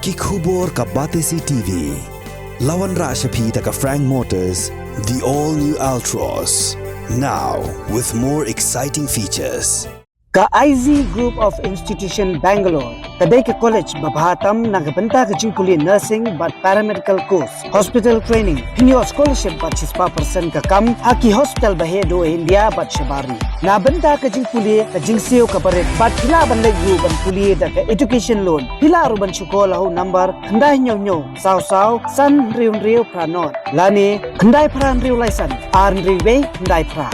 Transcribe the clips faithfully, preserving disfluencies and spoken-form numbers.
Ki khubor ka Batesi T V. La wanrah sha phi da ka Frank Motors, the all new Altroz. Now with more exciting features. Ka I Z Group of Institution Bangalore ka dei ka college ba bha tam na ka bynta ka jingpule nursing bad paramedical course, hospital training, pynïoh scholarship bad shispah percent ka kam ha ki hospital ba heh duh India bad shabar ri. Na bynta ka jingpule ka jingsiew ka barit bad phi lah ban leit ruh ban pule da ka education loan. Phi lah ruh ban shu call ha u number khyndai hynñiew hynñiew saw saw san hynriew hynriew phra nod lane khyndai phra hynriew lai san ar hynriew wei khyndai phra.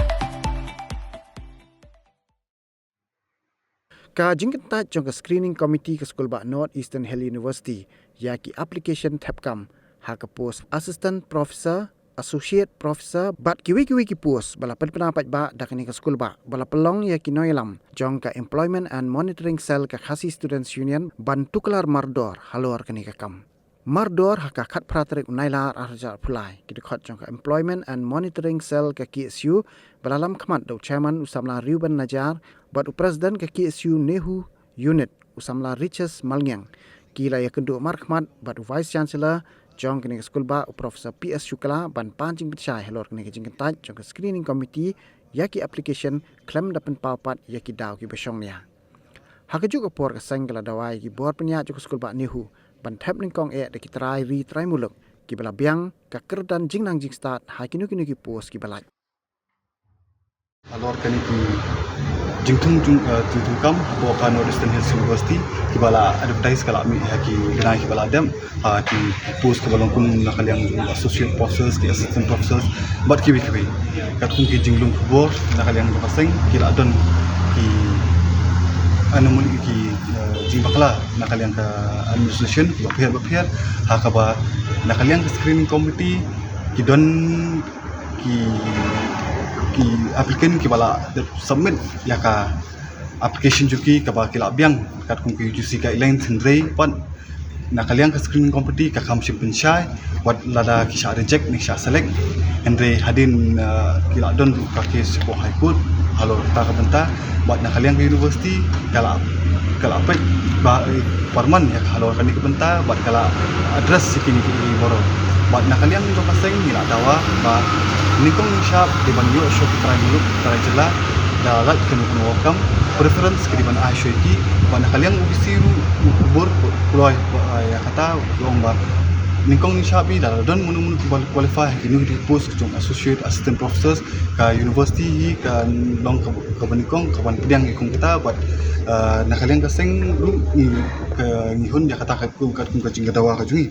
Ka jingkyntait jong ka screening committee ka skulbah North Eastern Hill University ïa ki application thep kam ha ka post assistant professor, associate professor bad kiwei kiwei ki post ba la pynpaw paidbah da kane ka skulbah ba la pynlong ïa ki nongïalam jong ka Employment and Monitoring Cell ka Khasi Students Union ban tuklar mardor halor kane ka kam. Mardor ha ka khatphra tarik u Nailar arhajar arphew lai, ki dkhot jong ka Employment and Monitoring Cell ka K S U ba la lam khmat da u chairman u samla Reuben Najar bad u president ka K S U NEHU unit u samla Riches Malngiang, ki la ïakynduh markhmat bad u vice chancellor jong kane ka skulbah u professor P S Shukla ban pan jingpynshai halor kane ka jingkyntait jong ka screening committee ïa ki application khlem da pynpaw pat ïa ki daw kiba shongnia. Ha kajuh ka por ka seng ka la dawa ïa ki bor pynïaid jong ka skulbah NEHU ban thep nyngkong eh da ki trai ri trai muluk kiba la biang ka kyrdan jingnang jingstad ha kino kino ki post kiba lait. Halor kane ki jingthung jing, eh, jingthung kam hapoh ka North Eastern Hills University kiba la advertise ka la mih ha ki bnai kiba la dep, ha ki post kiba long kum na ka liang jong associate professors, ki assistant professors bad kiwei kiwei. Katkum ki jinglong khubor na ka liang jong ka seng ki la don ki anomaly, ki, eh, jingbakla na ka liang ka administration kiba pher ba pher, ha kaba na ka liang ka screening committee ki don ki, ki applicant kiba la dep submit ïa ka application jong ki kaba ki la biang katkum ki U G C guidelines, hynrei pat na ka liang ka screening committee ka kham shim pynshai wat lada ki shah reject ne ki shah select, hynrei hadien, uh, ki la don ruh ka case hapoh High Court halor kata ka bynta. Bad na ka liang ka university ka la, ka la peit ba, eh, pyrman ïa ka halor kane ka bynta bad ka la address ïa kine ki issue baroh. Bad na ka liang jong ka seng ngi la dawa ba nyngkong nyngshap dei ban ïoh shuh ki trai muluk, ki trai jylla da lait kano kano ka kam, preference ka dei ban ai shuh ïa ki. Bad na ka liang U B C ruh u khubor u kloi, eh, ïa kata u ong ba nyngkong nyngshap hi lada don mano mano kiba qualify ha kino kino ki post jong associate, assistant professors, ka university hi ka long ka, kaba nyngkong kaban pdiang ïa kum kata. Bad, eh, na ka liang ka seng ruh ngi, ka, ngi hun ïa kata katkum, katkum ka jingdawa ka jong ngi.